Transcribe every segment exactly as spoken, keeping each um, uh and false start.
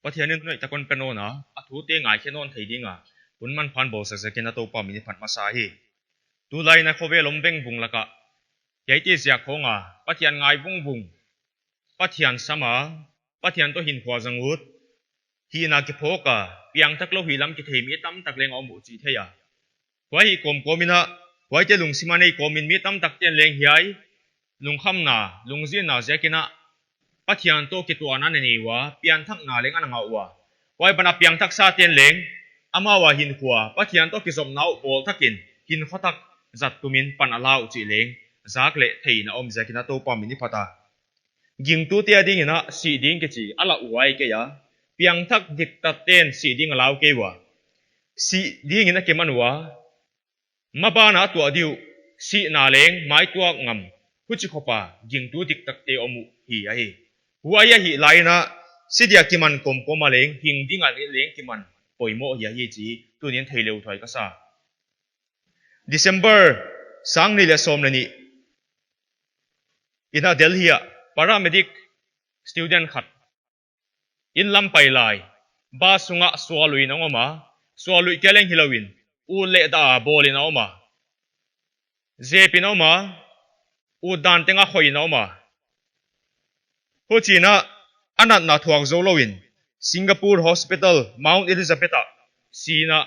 Pathian in ngaihtak hon pe nawn a, a thute ngaikhe nawn thei ding a hun manpha hon bawlsak ziakin a Toupa min i phat masa hi. Tulai in a khovel om vengvung lak ah hiaite ziak khawng a Pathian ngai vungvung, Pathian sam a, Pathian toh hinkhua zang ut, hihna kiphawk a, piangthak lou hilam kithei mi tamtak leng a om uh chih theih a. Huai hi kawmkawm in a, huaite lungsim a nei kawm in mi tamtak te'n leng hiai lungkhamna, lungzinna ziakin a Pathian toh kituahna a nei ua, pianthakna leng ana ngah ua. Huai ban a piangthak sa te'n leng amau a hinkhua, Pathian toh kizopna uh bawl thak in, hinkhua thak zat tum in pan a la uh chih leng zak leh theihna om ziakin a Toupa min i phat a. Gingtute a ding in a sih ding kichi a lauhuai kei a. Piangthak diktat te'n sih ding a lau kei ua. Sih ding in a kiman ua. Maban a tuah di uh, sihna leng maituak ngam, huchi khop a gingtu diktakte om uh hi ahi. Huai ahih lai in a, si dia kiman kawmkawm a leng, hing ding a leng kiman poimoh hi ahi chih tuni'n thei leh uthuai ka sa. December sang nih leh sawm leh nih in a Delhi ah paramedic student khat inn lam pai lai, bus sung ah sual luih in a om a, sual luih kia leng hilou in, ut leh dah a bawl in a om a, zep in a om a, ut dan teng a khoih in a om a. Huchiin a, a natna thuak zou lou in, Singapore Hospital, Mount Elizabeth ah si in a,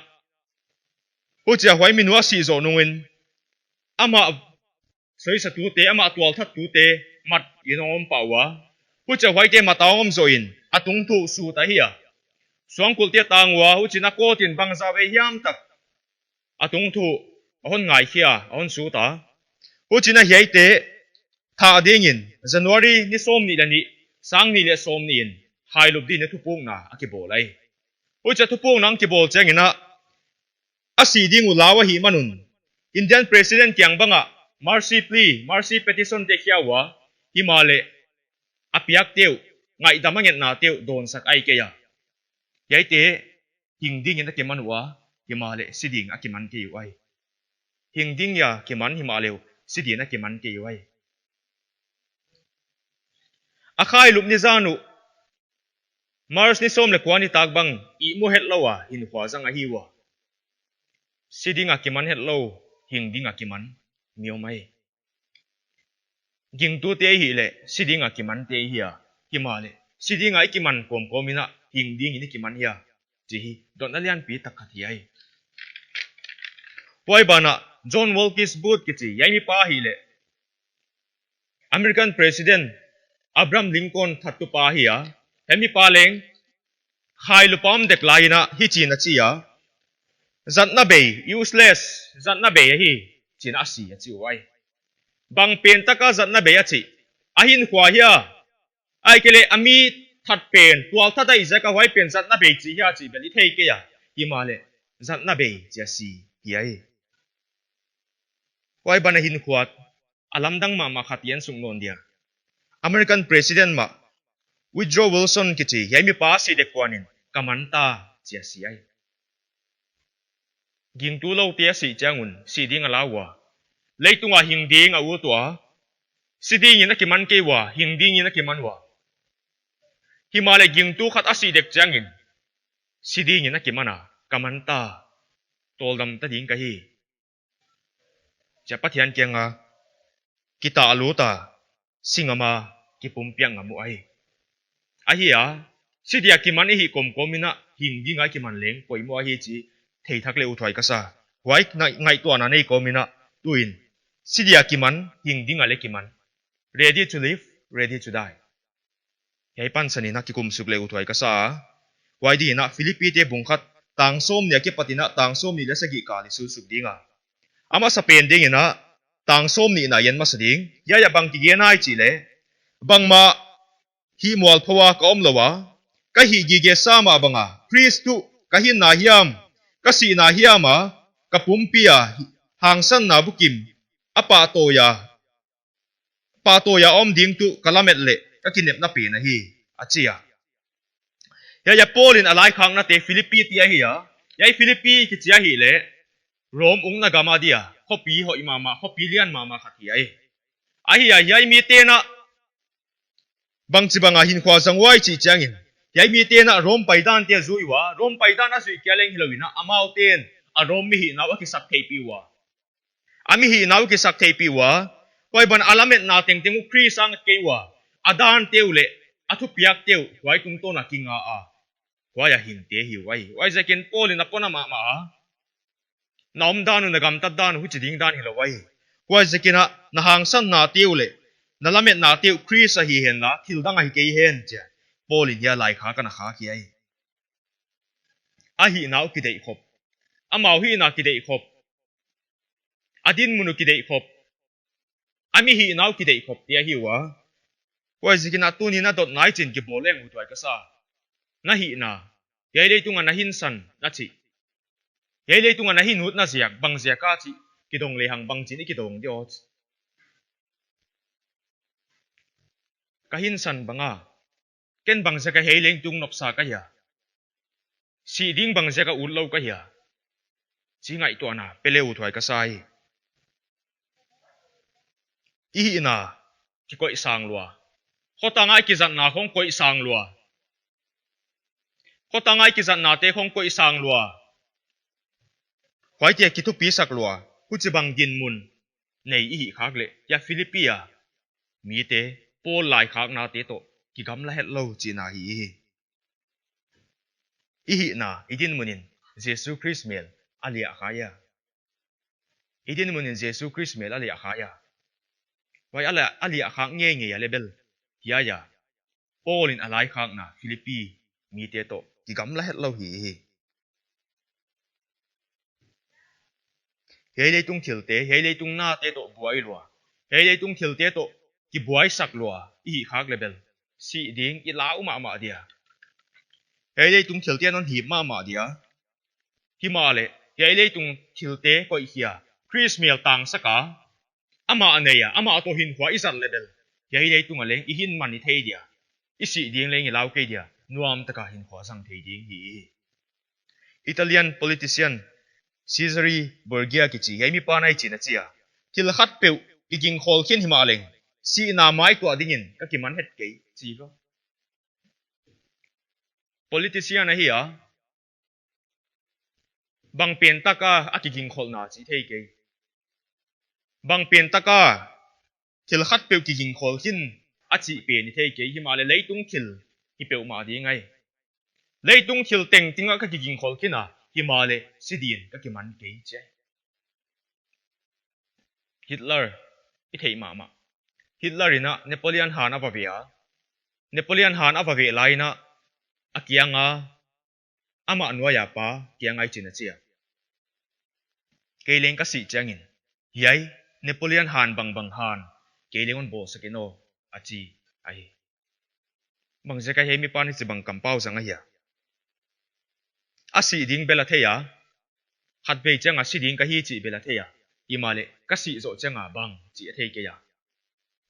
huchia huai mi nu a sih zoh nung in, amah soisatute, amah tualthattute mat in a om pah ua. Huchia huaite mat a om zoh in, a tungthu sut ahi a, suangkulhte tang ua, huchiin a coat in bangzah vei hiam tak a tungthu a hon ngaikhia, a hon sut a. Huchiin a hiaite thah ding in January ni sawmnih leh nih, sang nih leh sawmnih in khailup ding in a thupukna a kibawl ahi. Huchia thupukna a kibawl chiang in a, a sih ding uh lau ahih man un, Indian President kiang bang ah mercy plea, mercy petition te khia ua, himahleh a piakte uh, ngaihdam a ngetnate uh dawnsak ahi kei a. Hiaite hing ding in a kiman ua, himahleh si ding a kiman kei uh ahi. Hing ding a kiman himahleh uh, si ding a kiman kei uh ahi. A khailup ni zan uh, March ni sawm leh kua nitak bang, ihmu hetlou a hinkhua zang ahi ua. Si ding a kiman hetlou, hing ding a kiman mi om ahi. Gingtute i hih leh si ding a kimante i hi a, himahleh si ding a i kiman kawmkawm in a, hing ding in i kiman hia, chih hi dotna lianpi tak khat hi ahi. Huai ban ah John Wilkes Booth kichi hiai mipa hi leh, American President Abraham Lincoln thattupa hi a, hiai mipa leng khailup a om dek lai in a hichiin a chi a, zatna bei, useless, zatna bei ahi, chiin a si a chi uh ahi. Bang pen tak a zatna bei a chih, a hinkhua hia, ahihkeileh a mi that pen, tualthat ahih ziak a huai pen zatna bei chi hia chih bel i thei kei a, himahleh zatna bei chi a si hi ahi. Huai ban a hinkhua a lamdang mahmah khat i en suk nawn dia. American President mah, Woodrow Wilson kichi hiai mipa a si dek kuan in, ka man ta, chi a si ahi. Gingtu loute a sih chiang un si ding a lau ua, leitung a hing ding a ut ua, si ding in a kiman kei ua, hing ding in a kiman ua. Himahleh gingtu khat a sih dek chiang in, si ding in a kiman a, ka man ta, tawldam ta ding ka hi, chia Pathian kiang a kitahlut a, si ngam a, kipumpiak ngam uh ahi. Ahi a, si dia kiman i hih kawmkawm in a, hing ding a kiman leng poimoh ahi chih thei thak leh uthuai ka sa. Huai ngaih, ngaihtuahna nei kawm in a, tuin si dia kiman, hing ding a leh kiman. Ready to live, ready to die. Hiai pansan in a kikum suk leh uthuai ka sa a. Huai ding in a Philippi te bung khat, tang sawmnih a kipat in a tang sawmnih leh sagih kal i sim suk ding a. A masapen ding in a tang sawmnihna i en masa ding. Hiai ah bang kigen ahi chih leh, bangmah hihmualpho a ka om lou a, ka hih gige sa mah bang a, Khrist tuh ka hinna hiam, ka sihna hiam a, ka pumpi a hangsanna bukim a pahtawi a, pahtawi a om ding tuh ka lamet leh ka kinepna pen ahi, a chi a. Hiai ah Paul in a laikhaknate Philippi te ahi a. Hiai Philippi kichi ahih leh Rome ukna gam a dia khopi hoih mahmah, khopi lian mahmah khat hi ahi. Ahi a, hiai mite'n a bangchibang a hinkhua zang ua i chih chiang in, Hiai mite'n a Rom paidan te a zui ua, Rom paidan a zuih kia leng hilou in a, amau te'n a Rom mi hihna uh a kisak theihpih ua. A mi hihna uh kisak theihpih ua, huai ban a lametna tengteng uh Khrist ah a ngat kei ua, a dan te uh leh a thupiak te uh huai tungtawn a kinga a, huai a hing te hi uh ahi. Huaiziakin Paul in a pom mahmah a, na omdan uh, na gamtatdan uh huchi ding dan hilou ahi. Huaiziakin a na hangsanna te uh leh na lametna te uh Khrist ah hi henla thil dang ah hi kei hen, chi a Paul in hiai laikhak ah a khak hi ahi. A hihna uh kideihkhop, amau hihna kideihkhop, a dinmun uh kideihkhop, a mi hihna uh kideihkhop te ahi ua. Huaiziakin a tuni'n a dot nai chin kibawl leng uh tuai ka sa. Na hihna, hiai leitung a na hinsan na chih, hiai leitung a na hinutna ziak bang ziak a chih kidong lehang bang chin i kidong di aw? Ka hinsan bang a, ken bang ziak a hiai leitung nopsa ka hia? Sih ding bang ziak a utlou ka hia? Chi ngaihtuahna pe leng uh tuai ka sa hi. I hihna kikoih sang lua, khotang a i kizatna khong koih sang lua, khotang a i kizatna te khong koih sang lua, huaite kithupisak lua, huchibang dinmun nei i hih khak leh, hiai Philippi a mite Paul laikhakna te toh kigamla hetlou chihna hi hi. I hihna, i dinmun in Jesu Khrist mel a liah kha hia? I dinmun in Jesu Khrist mel a liah kha hia? Huai a liah, a liah khak ngeingei a leh bel, hiai a Paul in a laikhakna Philippi mite toh kigamla hetlou hi hi. Hiai leitung thilte, hiai leitung nate toh buai lua, hiai leitung thilte toh kibuaisak lua i hih khak leh bel, sih ding i lau mahmah dia, hiai leitung thilte hon hip mahmah dia. Himahleh hiai leitung thilte koih khia, Khrist mel tangsak a, amah nei a, amah toh hinkhua i zat leh bel, hiai leitung a leng i hin man i thei dia, i sih ding leng i lau kei dia, nuamtak a hinkhua zang thei ding hi. Italian politician Cesare Borgia kichi hiai mipa'n hichi'n a chi a: Thil khatpeuh kigingkhol khin himahleng, sihna mai tuah dingin ka kiman het kei, chi ko. Politician ahi a, bang pen tak a a kigingkholhna chih thei kei. Bang pen tak a thil khatpeuh kigingkhol khin a chih pen i thei kei, himahleh leitung thil hi peuhmah ding ahi. Leitung thil tengteng a ka kigingkhol khin a, himahleh si dingin ka kiman kei, chi ahi. Hitler i theih mahmah. Hitler in a Napoleon han a va veh a. Napoleon han a va veh lai in a, a kiang a, amah nuai a pa kiang a hichi'n a chi a: Kei leng ka sih chiangin, hiai Napoleon han bangbang han kei leng hon bawlsak in aw, a chi ahi. Bang ziak a hiai mipa'n hichibang kampau zang ahia? A sih ding bel a thei a, khatvei chiang a si ding ka hi chih bel a thei a, himahleh ka sih zoh chiang a bang chih a thei kei a.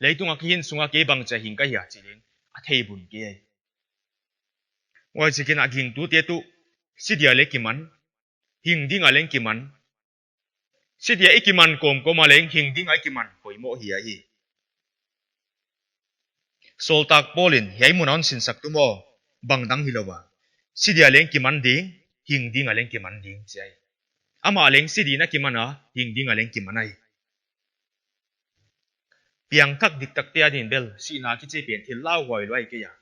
Leitung a ka hing sung a kei bangchi a hing ka hia chih leng a thei bun kei. Huaiziakin a gingtute tuh si dia leng kiman, hing ding a leng kiman. Si dia i kiman kawmkawm a leng hing ding a i kiman poimoh hi ahi. Sawltak Paul in hiai mun a hon sinsak tuh maw, bang dang hilou a, si dia leng kiman ding, hing ding a leng kiman ding, chi ahi. Amah leng si dingin a kiman a, hing ding a leng kiman ahi. Piangthak diktakte adin bel sihna kichi pen thil lauhuai lua ahi kei a.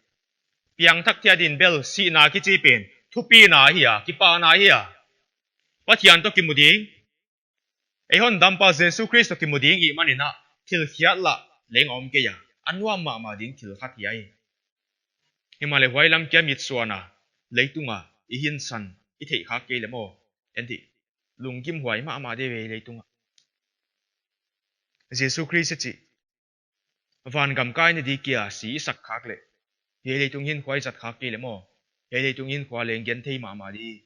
Piangthakte adin bel sihna kichi pen thupina hi a, kipahna hi a. Pathian toh kimu ding, ei hondampa Jesu Khrist toh kimu ding i hihman in a, thil khiat lah leng om kei a, a nuam mahmah ding thil khat hi ahi. Himahleh huai lam kia mitsuan a, leitung a i hinsan i theih khak kei leh maw, en di, lunggimhuai mahmah di ve leitung a. Jesu Khrist i chih vangam kaina di kia si i sak khak leh, hiai leitung hinkhua i zat khak kei leh maw, hiai leitung hinkhua leng genthei mahmah di.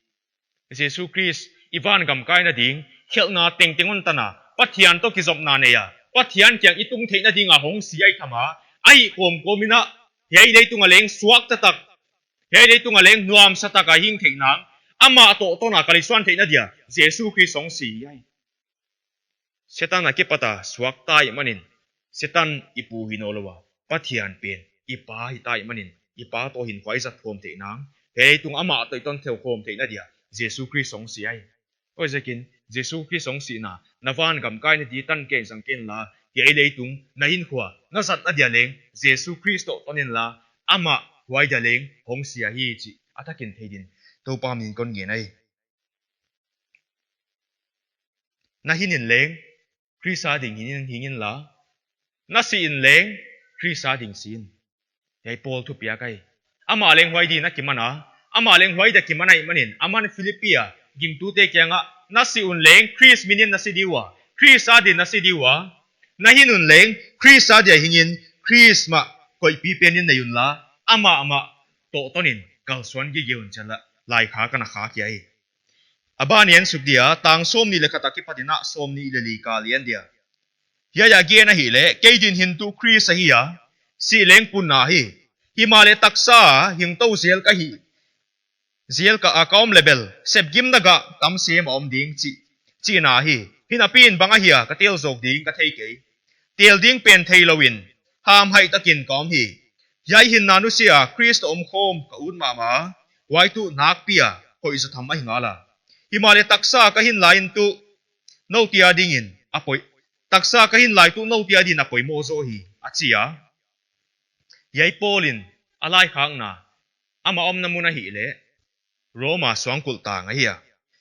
Jesu Khrist i vangam kaina ding, khelhna tengteng hon tan a, Pathian toh kizopna nei a, Pathian kiang i tung theihna ding a hong si ahi tham a, ahi kawmkawm in a, hiai leitung a leng suakta tak, hiai leitung a leng nuamsa tak a hing theihna, amah toh tona kalsuan theihna dia Jesu Khrist hong si ahi. Setan akipat a suakta i hihman in, Setan i pu hi nawnlou a, Pathian pen i pa hita i hihman in, i Pa toh hinkhua i zat khawm theihna, hiai leitung amah toh i tontheu khawm theihna dia Jesu Khrist hong si ahi. Huaiziakin Jesu Khrist hong sihna, na van gam kaina di tan ken zang ken la, hiai leitung na hinkhua na zatna dia leng Jesu Khrist toh ton inla, amah huai dia leng hong si ahi chih a takin thei din Toupa min kon ngen ahi. Na hin in leng Khrist a ding hing in, hing inla, na si in leng Khrist a ding si in. Hiai Paul thupiak ahi. Amah leng huai din a kiman a, amah leng huai dia kiman ahihmanin, aman Philippi a gingtute kiangah, na si un leng Khrist min in na si di ua, Khrist a din na si di ua, na hin un leng Khrist a dia hing in, Khrist mah koihpi pen in nei unla, amah mah toh ton in kalsuan gige un chi a, laikhak ana khak ahi. A ban i en suk dia, tang sawmnih leh khat a kipat in a sawmnih leh li kal i en dia. Hiai a gen ahihleh, kei din hin tuh Khrist ahi a, sih leng punna hi. Himahleh taksa hing tou zel ka hi, zel ka a ka om leh bel, sepgimna gah tam sem a om ding chih, chihna hi. Hinapi in bang ahia ka tel zawk ding ka thei kei. Tel ding pen theilou in, hamhaih takin ka om hi. Hiai hinna nusia Khrist toh omkhawm ka ut mahmah a, huai tuh nakpi a hoih zaw tham ahi ngal a. Himahleh taksa ka hin lai in tuh noute a dingin a poi, taksa ka hin lai tuh noute a din a poimoh zaw hi, a chi a. Hiai Paul in a laikhakna, amah omna mun ahihleh Roma suangkulh tang ahi a.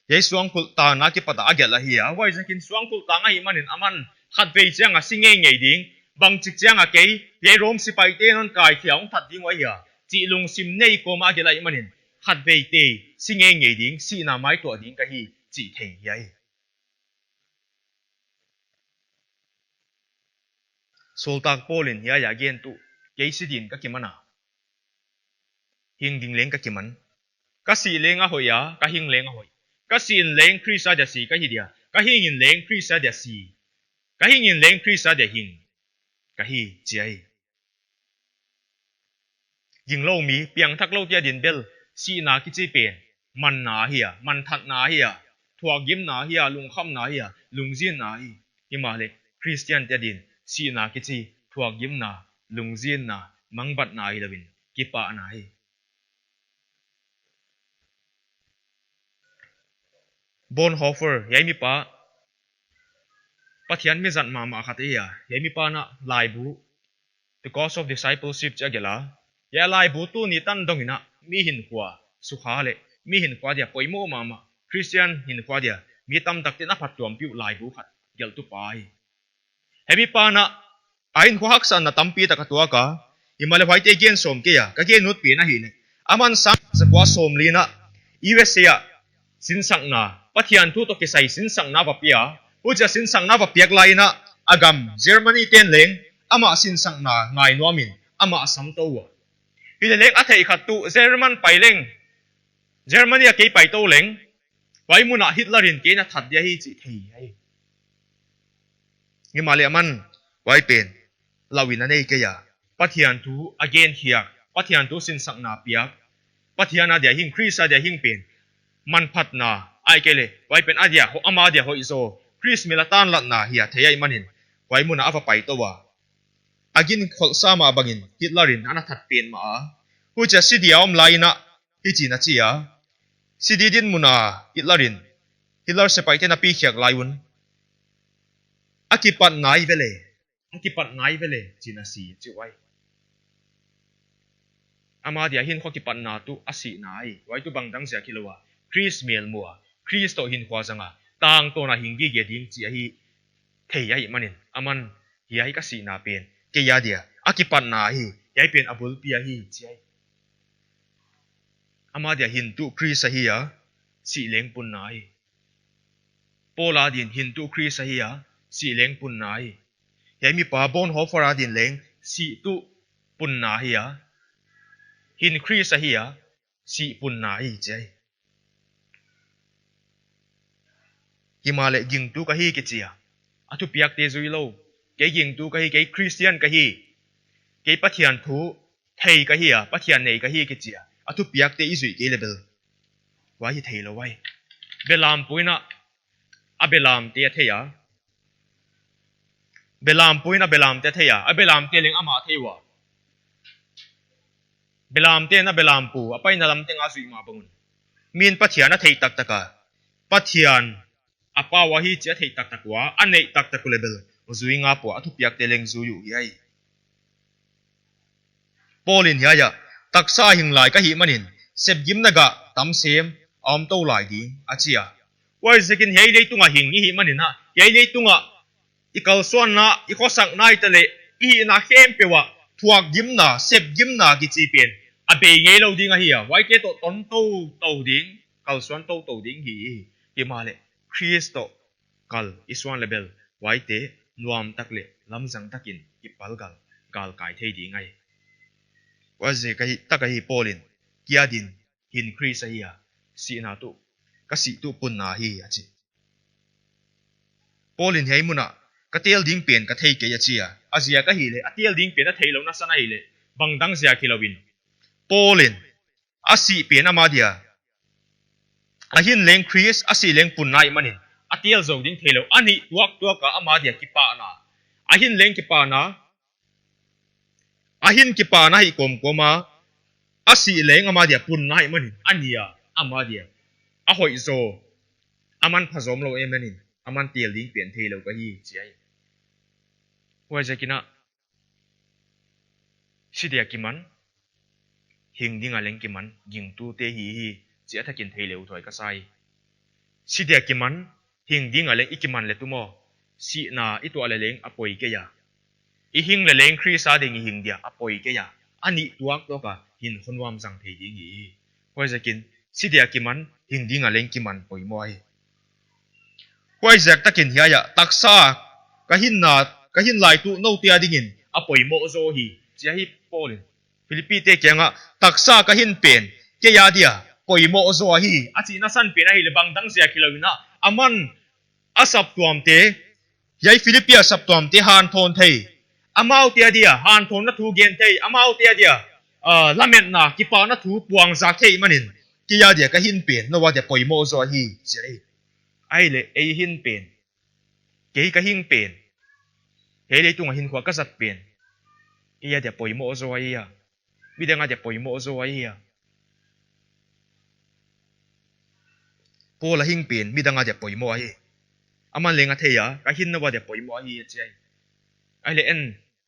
Hiai suangkulh tang a kipat a a gelh ahi a. Huaiziakin suangkulh tang ahihmanin aman khatvei chiang a si ngeingei ding, bangchik chiang a kei, hiai Rom sipaite'n hon kaikhia hong that ding uh ahi a, chih lungsim nei kawm a a gelh ahihmanin, khatveite si ngeingei ding, sihna maituah ding ka hi chih thei hi ahi. Sawltak Paul in hiai a gen tuh, kei si din ka kiman a, hing ding leng ka kiman. Ka sih leng a hoih a, ka hing leng a hoih. Ka si in leng Khrist a dia si ka hi dia, ka hing in leng Khrist a dia si, ka hing in leng Khrist a dia hing ka hi, chi ahi. Ginglou mi, piangthakloute a din bel, sihna kichi pen manna ahi a, manthatna ahi a, thuakgimna ahi a, lungkhamna ahi a, lungzinna ahi. Himahleh Khristiante a din sihna kichi thuakgimna, lungzinna, mangbatna hilou in kipahna hi. Bonhoeffer, hiai mipa Pathian mi zat mahmah khat ahi a. Hiai mipa'n a laibu, The Cost of Discipleship chi a gelh a. Hiai laibu tuni tan dong in a mi hinkhua sukha leh mi hinkhua dia poimoh mahmah, Khristian hinkhua dia mi tamtakte'n a phattuampih uh laibu khat gelhtu pa ahi. Hiai mipa'n a, a hinkhua haksatna tampi tak a tuak a, himahleh huaite gen sawm kei a, ka gen ut pen ahihleh, aman sang zakua sawmli in a U S A ah sinsakna, Pathian thu toh kisai sinsakna va pia. Huchia sinsakna va piak lai in a, a gam Germany te'n leng amah sinsakna ngai nuam in amah a sam tou ua. Hileleng a theih khat tuh German pai leng, Germany a kei pai tou leng, huai mun ah Hitler in kei na that dia hi chih thei ahi. Himahleh aman huai pen lau in a nei kei a, Pathian thu a gen khiak, Pathian thu sinsakna piak, Pathian a dia hing, Khrist a dia hing pen manphatna, ahihkeileh huai pen a dia ho-, ama dia hoih zaw, Khrist min a tanlatna hi a thei ahihmanin, huai mun ah a va pai tou a. A gin kholh sa mah bangin Hitler in ana that pen mah a. Huchia si dia om lai in a, hichi'n a chi a. Si di dinmun a Hitler in, Hitler sepaihte na pi khiak lai un, a kipat nai vele, a kipat nai vele, chi'n a si chi uai. Ama dia hinkhua kipatna tuh a sihna ahi. Huai tuh bangdang ziak hilou a, Khrist mel mu a, Khrist toh hinkhua zang a, tangtawn a hing gige ding chih ahi thei ahihmanin, aman, hiai ka sihna pen kei a dia a kipatna ahi, hiai pen a bulpi ahi, chi ahi. Ama dia hin tuh Khrist ahi a, sih leng punna ahi. Paul a din hin tuh Khrist ahi a, sih leng punna ahi. Hiai mipa Bonhoeffer a din leng sih tuh punna ahi a, hin Khrist ahi a, sih punna ahi, chi ahi. Himahleh gingtu ka hi kichi a, a thupiakte zui lou. Kei gingtu ka hi, kei Khristian ka hi, kei Pathian thu thei ka hi a, Pathian nei ka hi kichi a, a thupiakte i zuih kei leh bel, huai hi theilou ahi. Belam pu in a, a belamte a thei a. Belam pu in a belamte a thei a, a belamte leng amah a thei ua. Belamte'n a belam pu, a paina lam teng a zuih mah bang un, mi'n Pathian a theih taktak a, Pathian a pau ahi chih a theih taktak ua, a neih taktak uh leh bel, zui ngap ua, a thupiakte leng zui uh hi ai. Paul in hiai ah, taksa hing lai ka hih manin, sepgimna gah tam sem a om tou lai ding, a chi a. Huaiziakin hiai leitung a hing i hih manin a, hiai leitung a i kalsuanna, i khosakna hitaleh, i hihna khempeuh ah, thuakgimna, sepgimna kichi pen a bei ngeilou ding ahi a. Huaite toh ton toutou ding, kalsuan toutou ding hi. Himahleh Khrist toh kal i suan leh bel, huaite nuam tak leh lamzang takin i palgal, galkai thei ding ahi. Huaiziak ahi, tak ahi Paul in, kia din, hin Khrist ahi a, sihna tuh, ka sih tuh punna hi, a chi. Paul in hiai mun ah, ka tel ding pen ka thei kei, a chi a. A ziak ahihleh, a tel ding pen a theihlouhna san ahihleh, bangdang ziak hilou in, Paul in, a sih pen ama dia, a hin leng Khrist, a sih leng punna ahih manin, a tel zou ding theilou, a nih tuaktuak a ama dia kipahna, a hin leng kipahna, a hin kipahna hi kawmkawm a, a sih leng ama dia punna ahih manin, a nih a, ama dia, a hoih zaw, aman phazawm lou ahih manin, aman tel ding pen theilou ka hi, chi ai. Huaiziakin a, si dia kiman, hing ding a leng kiman, gingtute hi hi, chih a thakin theilou thuai ka sa hi. Si dia kiman, hing ding a leng i kiman leh tu maw, sihna i tuah leh leng a poi kei a. I hing leh leng Khrist a ding i hing dia a poi kei a. A nih tuaktuak a hin khonhuam zang thei ding hi. Huaiziakin, si dia kiman, hing ding a leng kiman poimoh ahi. Huaiziak takin hiai ah, taksa, ka hinna, ka hin lai tuh noute a dingin, a poimoh zaw hi, chi ahi Paul in. Philippite kiangah, taksa ka hin pen, kei a dia, poimoh zaw ahi, a chihna san pen ahihleh bangdang ziak hilou in a, aman a saptuamte, hiai Philippi a saptuamte hanthawn thei, amaute a dia, hanthawnna thu gen thei, amaute a dia, ah, lametna, kipahna thu puang zak thei manin, kei a dia ka hin pen, nou a dia poimoh zaw ahi, chi ahi. Ahihleh, ei hin pen, kei ka hing pen, hiai leitung a hinkhua ka zat pen, kei a dia poimoh zaw ahi a. Midang a dia poimoh zaw ahi a. Paul a hing pen, midang a dia poimoh ahi. Aman leng a thei a, ka hin nou a dia poimoh ahi, a chi ai. Ahihleh en,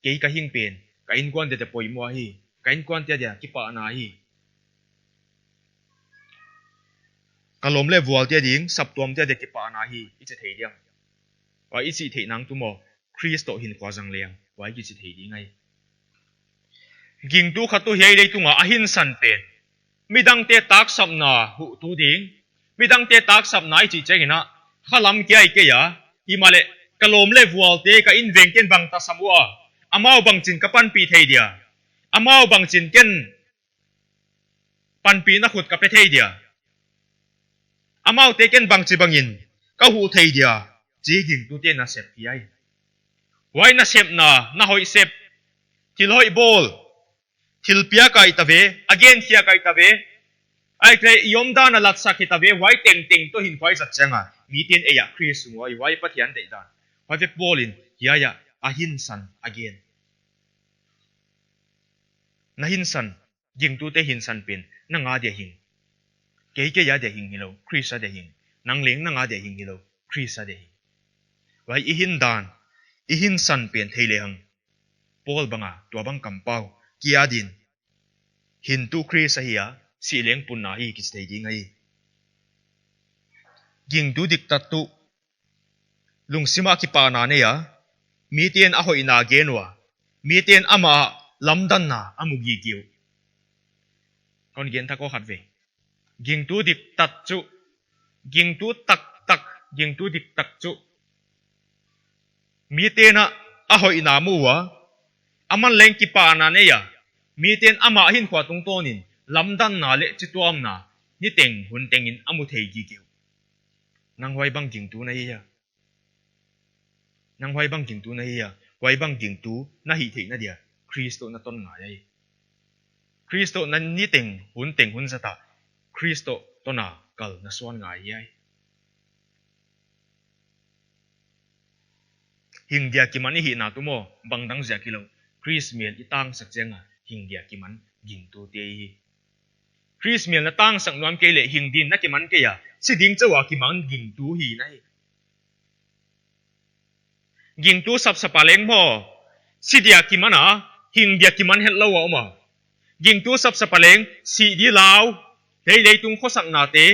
kei ka hing pen, ka innkuante dia poimoh ahi. Ka innkuante a dia kipahna ahi. Ka lawm leh vualte a ding, saptuamte a dia kipahna ahi, i chi thei diam. Huai i chih theih nang tu maw, Khrist toh hinkhua zang leng, huai kichi thei ding ahi. Gingtu khat tuh hiai leitung a a hin san pen, midangte taksapna huhtu ding, midangte taksapna i chih chiangin a, khalam kia hi kei a, himahleh, ka lawm leh vualte ka inveng ken bang tasam ua, amau bangchin ka panpih thei dia, amau bangchin ken panpihna khut ka pe thei dia, amaute ken bangchibangin ka huh thei dia, chi gingtute nasep hi ai. Huai nasepna, na hoih sep, thil hoih bawl, thil piak ahi ta ve, a gen khiak ahi ta ve, ahihkeileh i omdan a latsak hi ta ve, huai tengteng toh hinkhua i zat chiang a, mite'n ei a Khrist sung ua i, huai Pathian deihdan. Huaiziak Paul in, hiai ah, a hin san a gen. Na hin san, gingtute hin san pen, nang a dia hing. Kei kei a dia hing hilou, Khrist a dia hing. Nang leng nang a dia hing hilou, Khrist a dia hing. Huai i hindan, i hin san pen thei lehang, Paul bang a, tuabang kampau, kia din, hin tuh Khrist ahi a, sih leng punna hi kichi thei ding ahi. Gingtu diktat tuh, lungsim a kipahna nei a, mite'n a hoihna gen ua, mite'n ama lamdanna a mu gige uh. Kon gen thak khat vei. Gingtu diktat tuh, gingtu taktak, gingtu diktat tuh, mite'n a hoihna mu ua, aman leng kipahna nei a, mite'n ama hinkhua tungtawnin, lamdanna leh chituamna, niteng huntengin a mu thei gige uh. Nang huai bang gingtu na hi a. Nang huai bang gingtu na hi a. Huai bang gingtu na hih theihna dia, Khrist toh na ton ngai ai. Khrist toh na niteng, hunteng, hun zat a, Khrist toh tona kal na suan ngai ai. Hing dia kiman i hihna tu maw, bangdang ziak hilou, Khrist mel i tangsak chiang a, hing dia kiman gingtute i hi. Khrist melna tangsak nuam kei leh hing ding na kiman kei a, si ding chauh a kiman gingtu hi na hi. Gingtu sapsap a leng maw, si dia kiman a, hing dia kiman hetlou a om a. Gingtu sapsap a leng, si di lau, hiai leitung khosaknate,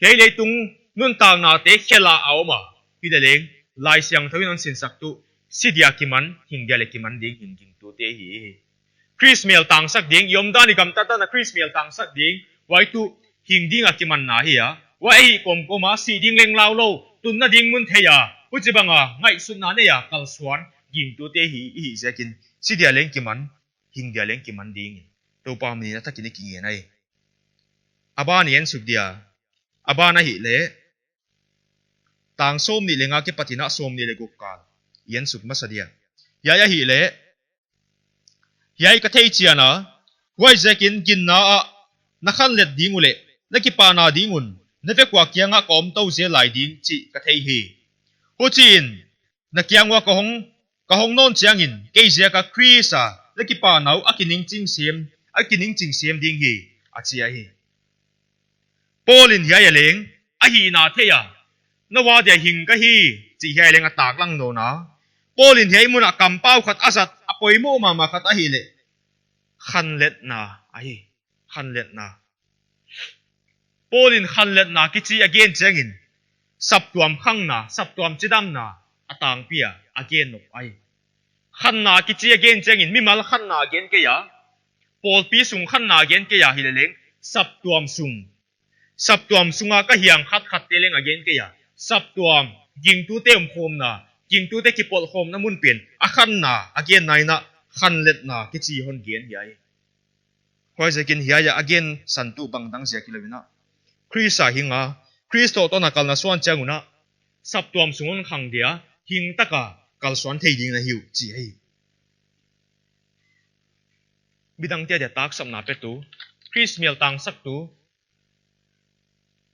hiai leitung nuntaknate khel a a om a. Hileleng, Laisiangthou in hon sinsak tuh, si dia kiman, hing dia leh kiman ding hing gingtute hi. Khrist mel tangsak ding, i omdan i gamtatdan a Khrist mel tangsak ding, huai tuh hing ding a kimanna hi a. Huai ahih kawmkawm a, si ding leng lau lou, tunna ding mun thei a, huchibang a ngaihsutna nei a kalsuan gingtute hi, i hih ziakin, si dia leng kiman, hing dia leng kiman ding in, Toupa min in a thak in i kingen ahi. A ban i en suk dia, a ban ahihleh, tang sawmnih leh nga kipat in a sawmnih leh guk kal i en suk masa dia. Hiai ahihleh, hiai ka thei chian a, huaiziakin ginna ah na khanlet ding uleh, na kipahna ding un, na vek ua kiang ah ka om tou zel lai ding chih ka thei hi. Huchiin, na kiang ua ka hong, ka hong nawn chiangin, kei ziak a Khrist a, na kipahna uh a kiningching sem, a kiningching sem ding hi, a chi ahi. Paul in hiai a leng, a hihna thei a, nou a dia hing ka hi, chih hiai a leng a taklang nawn a. Paul in hiai mun ah kampau khat a zat, a poimoh mahmah khat ahihleh, khanletna ahi, khanletna. Paul in khanletna kichi a gen chiangin, saptuam khanna, saptuam chidamna, a tangpi a, a gen nop ahi. Khanna kichi a gen chiangin, mimal khanna a gen kei a, pawlpi sung khanna a gen kei a, hileleng, saptuam sung, saptuam sunga ka hiang khatkhatte leng a gen kei a, saptuam, gingtute omkhawmna, gingtute kipawlkhawmna mun pen, a khanna, a genna in a, khanletna kichi hon gen hi ahi. Huaiziakin hiai a a gensan tuh bangdang ziak hilou in a, Khrist a hing a, Khrist toh tawh na kalna suan chiang un a, saptuam sung hon khang dia, hing taka kalsuan thei ding na hi uh chi ahi. Midangte dia taksapna petu, Khrist mel tangsaktu,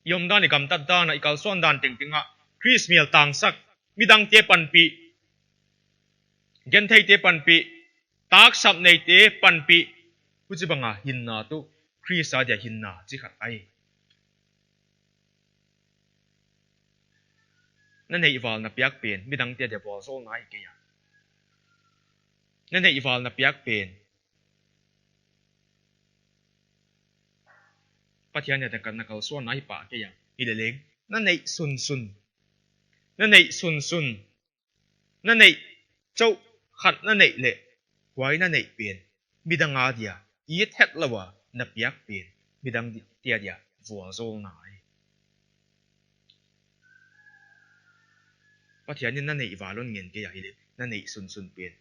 i omdan i gamtatdan a i kalsuandan tengteng ah, Khrist mel tangsak, midangte panpih, gentheite panpih, taksap neite panpih, huchibang a hinna tuh, Khrist a dia hinna chi khat ahi. Na neih val na piak pen, midangte dia vualzawlna ahi kei a. Na neih val na piak pen, Pathian a dia kal na kalsuanna ahi pah kei a. Hileleng, na neih sunsun. Na neih sunsun. Na neih chauh khat na neih leh, huai na neih pen, midang a dia, it hetlou a na piak pen, midangte a dia vualzawlna ahi. Pathian in na neih val hon ngen kei a hileh, na neih sunsun pen,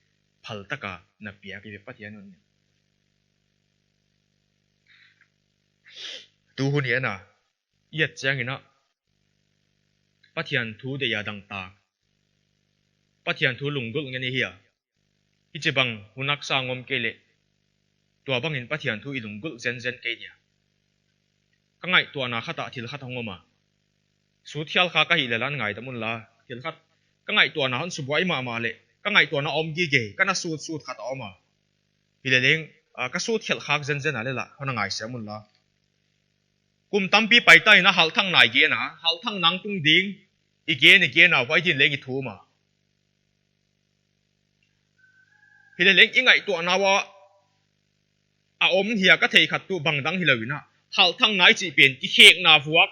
phal taka na piak hi ve Pathian hon ngen. Tu hun i en a, i et chiangin a, Pathian thu deih a dangtak, Pathian thu lunggulh ngen i hi a. Hichibang hun haksa ngawm kei leh, tuabangin Pathian thu i lunggulh zenzen kei dia. Ka ngaihtuahna khat ah thil khat hong om a, sut khial kha ka hih leh la ngaidam un la, thil khat, ka ngaihtuahna hon subuai mahmah leh, ka ngaihtuahna om gige, ka na sutsut khat a om a. Hileleng, ah, ka sut khial khak zenzen a leh la, hon ngaisiam un la. Kum tampi paita in a halhthakna i gen a, halhthakna hong tung ding, i gen, i gen a, huai din leng i thum a. Hileleng i ngaihtuahna uah a om hia ka theih khat tuh bangdang hilou in a, halhthakna i chih pen, kikhekna vuak,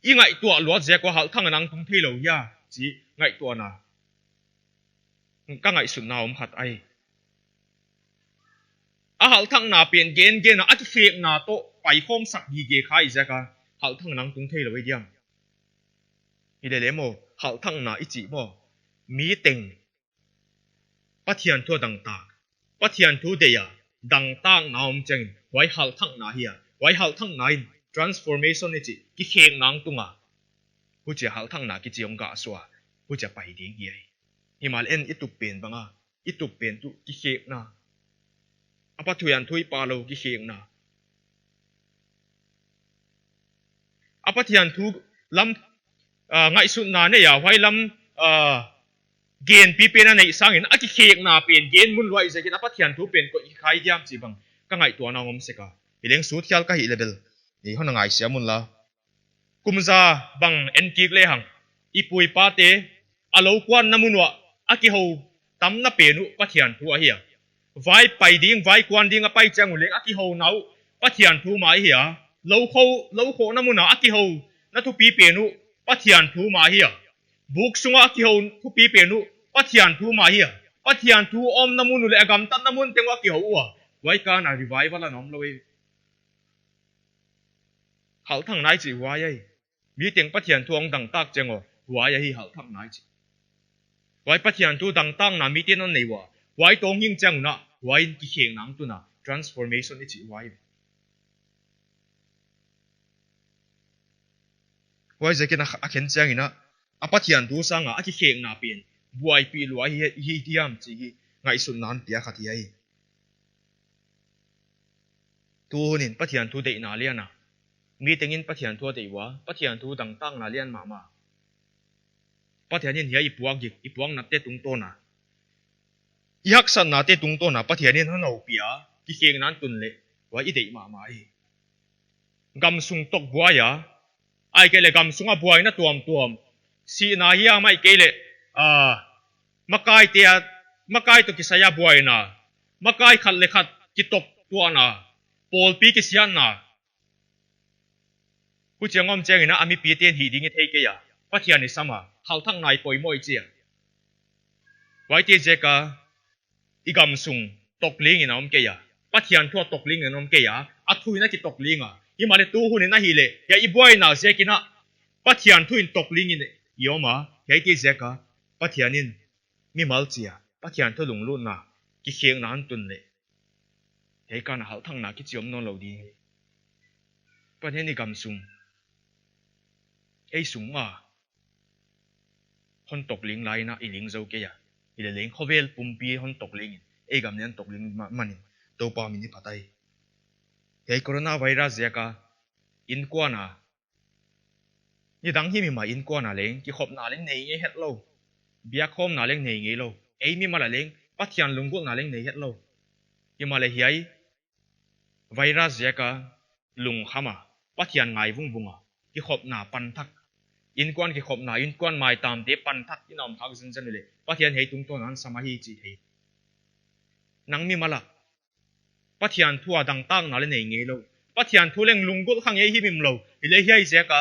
i ngaihtuah luat ziak ua halhthakna hong tung theilou hia, chih ngaihtuahna. Ka ngaihsutna om khat ahi. A halhthakna pen gengen a, a kikhekna toh paikhawmsak gige kha i ziak a, halhthakna hong tung theilou i diam. Hileleng maw, halhthakna i chih maw, mi teng Pathian thu a dangtak, Pathian thu deih a dangtakna om chiangin, huai halhthakna hi a, huai halhthakna in transformation i chih, kikhekna hong tung a, huchia halhthakna kichi hong gah suak a, huchia pai ding hi ahi. Himahleh i tup pen bang a, i tup pen tuh kikhekna. A Pathian thu i phalou kikhekna. A Pathian thu lam, ah, ngaihsutna nei a, huai lam, ah, genpipen a neih sangin a kikhekna pen gen mun lua ahih ziakin a Pathian thu pen koih khai diam chih bang ka ngaihtuahna a om sek a. Hileng sut khial ka hih leh bel, i hon ngaihsiam un la. Kum za bang en kik lehang, i pu i pate a lou kuanna mun uah a kihou tamna pen uh Pathian thu ahi a. Vai pai ding, vai kuan ding a pai chiang uleng a kihou nau Pathian thu mah ahi a. Lou kho, lou khohna mun a a kihou na thupi pen uh Pathian thu mah ahi a. Buk sunga a kihou thupi pen uh Pathian thu mah ahi a. Pathian thu omna mun uh leh a gamtatna mun teng uh a kihou ua. Huai kana revival a om lou e. Halthang nai chih huai ahi. Mi teng Pathian thu hong dangtak chiang uh, huai ahi halthang nai chih. Huai Pathian thu dangtakna miten hon nei ua. Huai tawng hing chiang un a, huai in kikhekna hong tun a, transformation i chih huai. Huaiziakin a, a khen chiangin a, a Pathian thu sanga a kikhekna pen buaipih lua hi, hi diam chih hi ngaihsutna hon pia kha hi. Tuhunin Pathian thu deihna lian a, mi tengin Pathian thu a deih ua, Pathian thu dangtakna lian mahmah. Pathianin hiai i puak gik, i puak natte tungtawn a, i haksatnate tungtawn a Pathianin hon houpih a, kikhekna hon tun leh, huai i deih mahmah hi. Gamsung tok buai a, ahihkeileh gamsung a buaina tuamtuam, sihna hiam ahihkeileh, ah, makaite a, makai toh kisai a buaina, makai khat leh khat kitop tuahna, pawlpi kisiatna. Huchiang om chiangin a mipite'n hih ding i thei kei a, Pathian i sam a, halthang nai poimoh i chi a. Huaite ziaka i gamsung tokling in a om kei a. Pathian thu a tokling in a om kei a. A thu in a kitokling a. Himahleh tuhunin ahihleh, hiai i buaina ziakin a Pathian thu in tokling in i om a. Hiaite ziaka Pathianin mimal chia, Pathian thu lunglutna kikhekna hon tun leh, hiai kana halthangna kichi om nawnlou ding hi. Pathian i gamsung, ei sung mah hon tokling lai in a i ling zou kei a. Hileleng khovel pumpi hon tokling in, ei gam leng tokling ma-, manin, Toupa min i phat ahi. Hiai coronavirus ziaka innkuan a, nidang hi mimal innkuan a leng kikhopna leng nei ngei hetlou, biakkhawmna leng nei ngeilou, ei mimal a leng Pathian lunggulhna leng nei hetlou. Himahleh hiai virus ziaka lungkham a, Pathian ngai vungvung a, kikhopna pan thak, innkuan kikhopna, innkuan maitamte pan thak in a om khak zenzen uleh, Pathian hiai tungtawn a hon sam ahi chih thei. Nang mimal a Pathian thu a dangtakna leng nei ngeilou, Pathian thu leng lunggulh kha ngei himhim lou, hileh hiai ziaka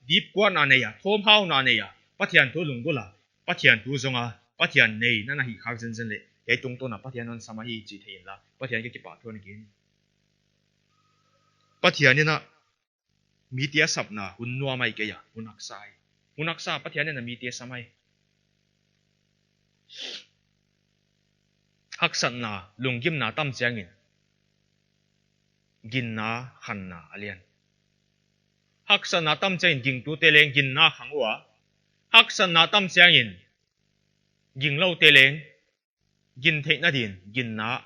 dipkuatna nei a, thawmhauna nei a, Pathian thu lunggulh a, Pathian thu zong a, Pathian neina na hih khak zenzen leh, hiai tungtawn a Pathian hon sam ahi chih thei inla, Pathian kiang kipahthu hon gen. Pathianin a mite a sapna hun nuam ahi kei a, hun haksa ahi. Hun haksa Pathianin a mite sam ahi. Haksatna, lunggimna tam chiangin ginna, khanna a lian. Haksatna tam chiangin gingtute leng ginna khang ua. Haksatna tam chiangin gingloute leng gin theihna din ginna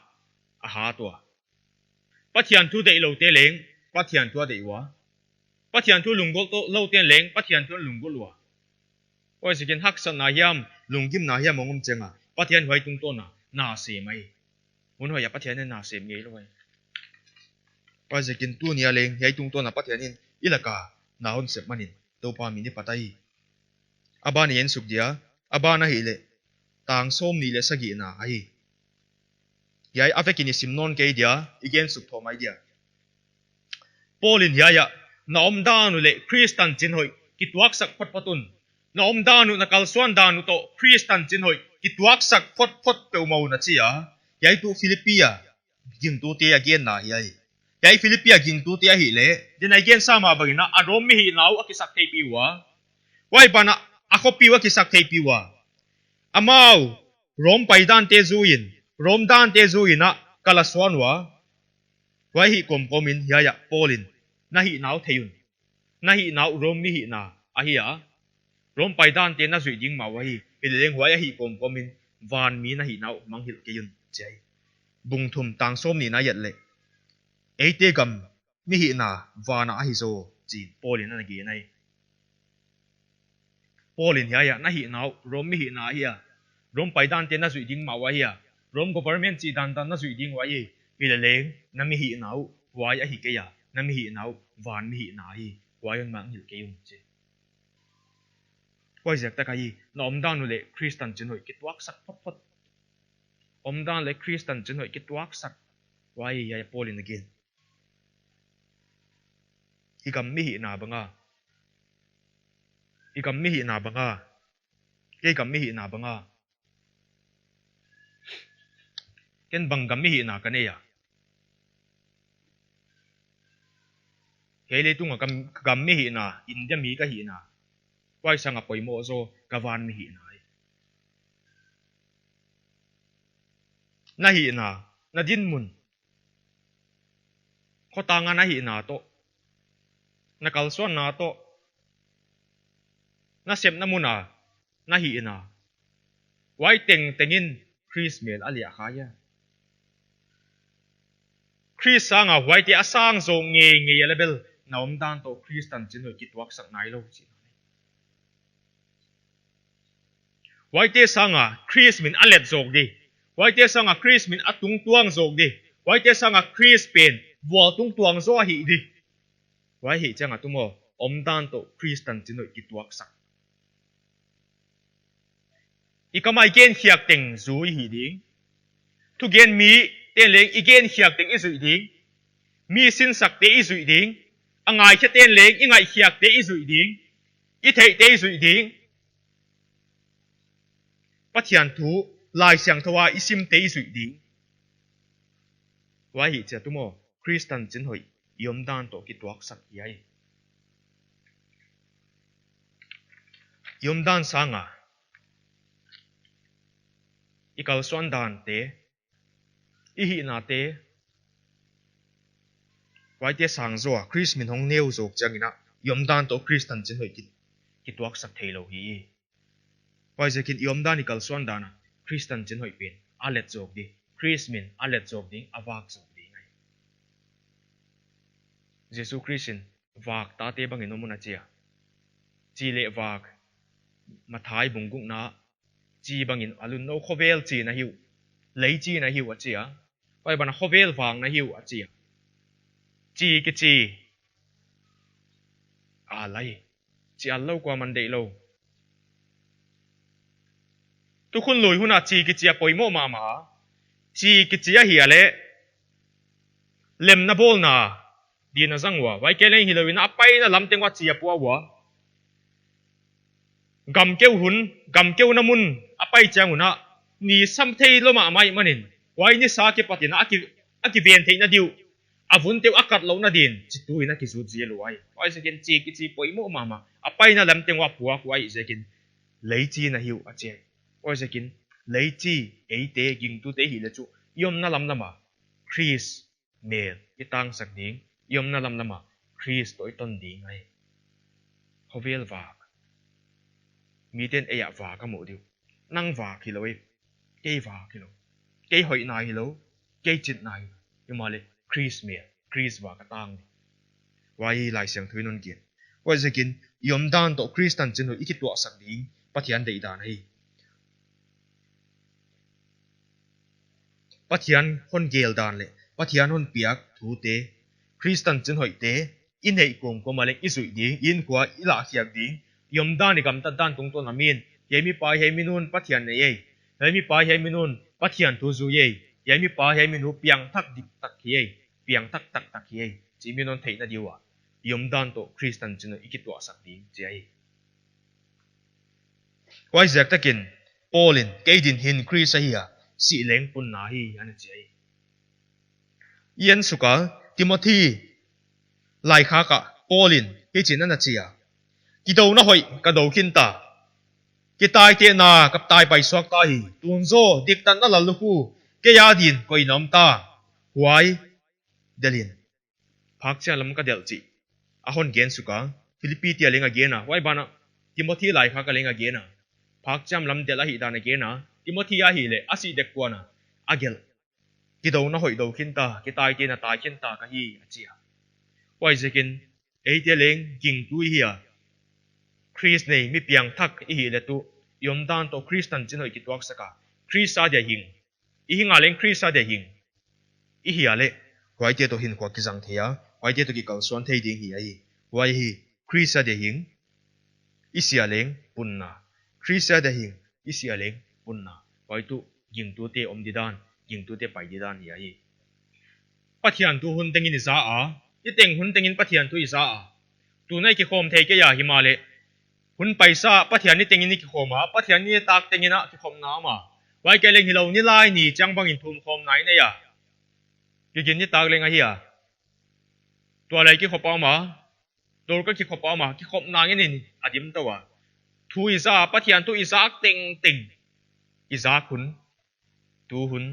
a hat ua. Pathian thu deihloute leng Pathian thu a deih ua. Pathian thu lunggulh to-, loute leng Pathian thu lunggulh ua. Huaiziakin haksatna hiam, lunggimna hiam hong om chiang a, Pathian huai tungtawn a na sem ahi. Hun hoih a Pathianin na sem ngeilou ahi. Huaiziakin tuni a leng hiai tungtawn a Pathianin i lak a na hon sep manin Toupa min i phat ahi. A ban i en suk dia, a ban ahihleh tang sawmnih leh sagihna ahi. Hiai a vekin i sim nawn kei dia, i gen suk thou mai dia. Paul in hiai ah, na omdan uh leh Khrist tanchin hoih kituaksak photphot un. Na omdan uh, na kalsuandan uh toh Khrist tanchin hoih kituaksak photphot peuhmah un, a chi a. Hiai tuh Philippi a gingtute a genna ahi. Hiai Philippi a gingtute ahihleh, din a i gen sa mah bangin a, a Rom mi hihna uh a kisak theihpih ua. Huai ban ah a khopi uh a kisak theihpih ua. Amau Rom paidante zui in, Rom dante zui in a kal a suan ua. Huai hih kawmkawm in hiai ah Paul in, na hihna uh thei un. Na hihna uh Rom mi hihna ahi a, Rom paidante na zuih ding mah uh ahi. Hileleng huai ahih kawmkawm in vanmi na hihna uh mangngilh kei un, chi ahi. Bung thum tang sawmnihna i et leh, eite gam mi hihna van ah ahi zaw, chi'n Paul in ana gen ahi. Paul in hiai ah, na hihna uh Rom mi hihna ahi a, Rome paidante na zuih ding mah uh ahi a, Rome government chih dandan na zuih ding uh ahi. Hileleng na mihihna uh huai ahi kei a, na mihihna uh van mihihna ahi. Huai un mah hilh kei un chi. Huaiziak tak ahi, na omdan uh leh Khristan chinhoih kituaksak photphot. Omdan leh Khristan chinhoih kituaksak. Huai ahi a Paul in a gen. I gam mihihna bang a, i gam mihihna bang a, kei gam mihihna bang a, ken bang gam mihihna ka nei a? Kei leitung a gam, gam mihihna, India mi ka hihna, huai sang a poimoh zaw ka van mihihna ahi. Na hihna, na dinmun, khotang a na hihna toh, na kalsuanna toh, na sepna mun a na hihna, huai tengteng in Khrist mel a liah kha hia? Khrist sang a huaite a sang zaw ngeingei a leh bel na omdan toh Khristan chinhoih kituaksak nailou chi. Huaite sang a Khrist min a let zawk di. Huaite sang a Khrist min a tungtuang zawk di. Huaite sang a Khrist pen vual tungtuang zaw ahi di. Huai hi chiang a tu maw, omdan toh Khristan chinhoih kituaksak. I kam a i genkhiak teng zu i hih ding. Thugen miten leng i genkhiak teng i zuih ding. Mi sinsakte i zuih ding. A ngaikhiaten leng i ngaikhiakte i zuih ding. I theihte i zuih ding. Pathian thu Laisiangthou a i simte i zuih ding. Huai hi chiang a tu maw, Khristan chinhoih i omdan toh kituaksak hi ai. I omdan sang a, i kalsuan dante, i hihnate, huaite sang zaw a Khrist min hong neu zawk chiang in a, i omdan toh Khristan chinhoih ki, kituaksak theilou hi. Huaiziakin i omdan, i kalsuan dan a Khristan chinhoih pen a let zawk di, Khrist min a let zawk ding, a vak zawk ding ai. Jesu Khrist in vak tate bang in om un a chi a. Chi leh vak, Matthai bung gukna, chi bang in a lun nou, khovel chi na hi uh, lei chi na hi uh a chi a. Huai ban ah khovel vak na hi uh a chi a. Chi kichi a lai, chi a lou kuaman deih lou. Tukhun lui hun a chi kichi a poimoh mahmah a. Chi kichi ahih leh lemna bawlna din a zang ua, huai kei leng hilou in a paina lam teng uah chi a pua ua. Gam keu hun, gam keuna mun a pai chiang un a, ni sam theilou mahmah ahihman in, huai ni sa kipat in a, a ki, a kiven theihna di uh, a vunte uh a kat louhna din chi tu in a kizut zel uh ai. Huaiziakin chi kichi poimoh mahmah, a paina lam teng uah puak uh ahihziakin, lei chi na hi uh a chi ai. Huaiziakin lei chi, eite, gingtute i hih leh chu, i omna lamlam a Khrist mel i tangsak ding, i omna lamlam a Khrist toh i ton ding ai. Khovel vak. Miten ei ah vak a muh di uh. Nang vak hilou e. Kei vak hilou. Kei hoihna hilou. Kei chitna hilou. Himahleh Khrist mel, Khrist vak a tang di. Huai Laisiangthou in hon gen. Huaiziakin i omdan toh Khristan chinhoih i kituahsak ding Pathian deihdan ahi. Pathian hon gel dan leh Pathian hon piak thute, Khristan chinhoihte, i neih kawmkawm a leng i zuih ding, i innkuan i lahkhiak ding, i omdan i gamtat dan tungtawn a min, hiai mipa hiai minun Pathian nei ei, hiai mipa hiai minun Pathian thu zui ei, hiai mipa hiai minu piangthak diktak hi ei, piangthak taktak hi ei, chih min hon theihna di ua, i omdan toh Khristan chinhoih i kituahsak ding chi ahi. Huaiziak takin Paul in, kei din hin Khrist ahi a, sih leng punna hi, ana chi ai. I en suk a, Timothi laikhak ah Paul in hichi'n ana chi a. Kidouna hoih ka dou khin ta. Kitaitehna ka tai paisuak ta hi. Tun zaw diktatna lallukhu kei adin koih in om ta. Huai delh in. Phakchiam lam ka delh chih a hon gen suk a, Philippi te ah leng a gen a, huai ban ah Timothi laikhak ah leng a gen a, phakchiam lam delh ahihdan a gen a, Timothi ahihleh a sih dek kuan a, a gelh. Kidouna hoih dou khin ta, kitaitehna tai khin ta ka hi, a chi a. Huaiziakin eite leng gingtu i hi a, Khrist nei mi piangthak i hih leh tu, i omdan toh Khrist tanchin hoih kituaksak a, Khrist a dia hing. I hing a leng Khrist a dia hing i hih a leh, huaite toh hinkhua kizang thei a, huaite toh kikalsuan thei ding hi ahi. Huai hi Khrist a dia hing, i si a leng punna. Khrist a dia hing, i si a leng punna. Huai tuh gingtute om didan, gingtute pai didan hi ahi. Pathian thu hun tengin i za a, i teng hun tengin Pathian thu i za a. Tuna i kikhawm thei kei a, himahleh hun paisa Pathian ni tengin i kikhawm a, Pathian ni tak tengin a kikhopna om a. Huai kei leng hilou, nilai ni chiang bangin thumkhawmna i nei a. Kigin ni tak leng ahi a. Tua lai kikhop a om a. Dawr ka kikhop a om a. Kikhopna ngen in a dim tou a. Thu i za, Pathian thu i zak tengteng. I zak hun, tu hun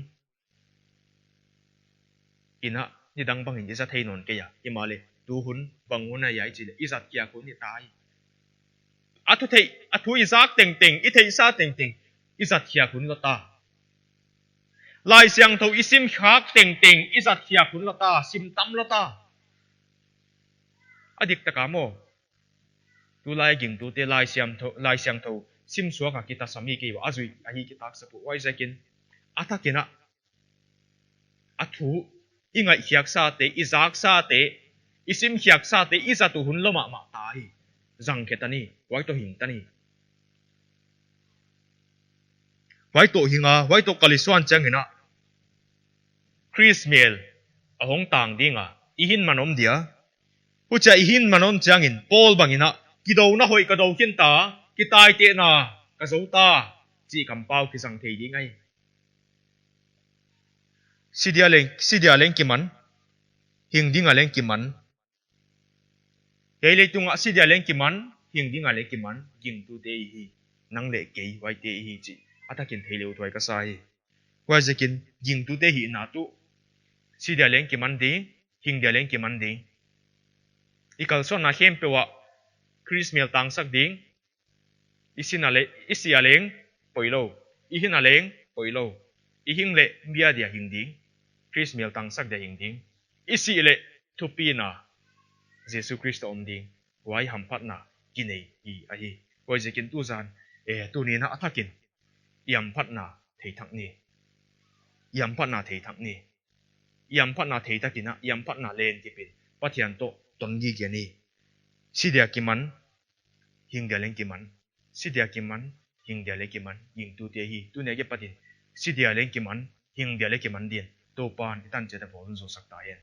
in a, nidang bangin i za thei nawn kei a. Himahleh tu hun bang hun ahia i chih leh, i zat khiak hun hi ta hi. A thu theih, a thu i zak tengteng, i theihsa tengteng, i zat khiak hun lou ta. Laisiangthou i sim khiak tengteng, i zat khiak hun lou ta, sim tam lou ta. A dik tak a maw. Tulai gingtute Laisiangthou, Laisiangthou sim suak a kitasam hi kei ua, a zui ahi kitaksa peuh. Huaiziakin a thakin a, a thu i ngaihkhiaksate, i zaksate, i simkhiaksate, i zat uh hun lou mahmah ta hi. Zang khe ta ni, huai toh hing ta ni. Huai toh hing a, huai toh kalsuan chiangin a, Khrist mel a hong tang ding a, i hinman om dia. Huchia i hinman om chiangin, Paul bangin a, kidouna hoih ka dou khin ta, kitaitehna ka zou ta, chih kampau kizang thei ding ahi. Si dia leng, si dia leng kiman, hing ding a leng kiman. Hiai leitung a si dia leng kiman, hing ding a leng kiman, gingtute i hi. Nang leh kei, huaite i hi chih a thakin theilou tuh ka sa hi. Huaiziakin gingtute hihna tuh si dia leng kiman ding, hing dia leng kiman ding. I kalsuanna khempeuh ah Khrist mel tangsak ding. I si a leh, i si a leng poilou. I hing a leng poilou. I hing leh mi a dia hing ding. Khrist mel tangsak dia hing ding. I sih leh thupina Jesu Khrist toh om ding. Huai hamphatna kinei hi ahi. Huaiziakin tuzan, eh, tuni'n a thakin i hamphatna thei thak ni. I hamphatna thei thak ni. I hamphatna thei takin a, i hamphatna len kip in, Pathian toh ton gige ni. Si dia kiman, hing dia leng kiman. Si dia kiman, hing dia leng kiman. Gingtute hi, tuni a kipatin si dia leng kiman, hing dia leng kiman dingin Toupa'n i tan chiat a bawl hun zousak ta hen.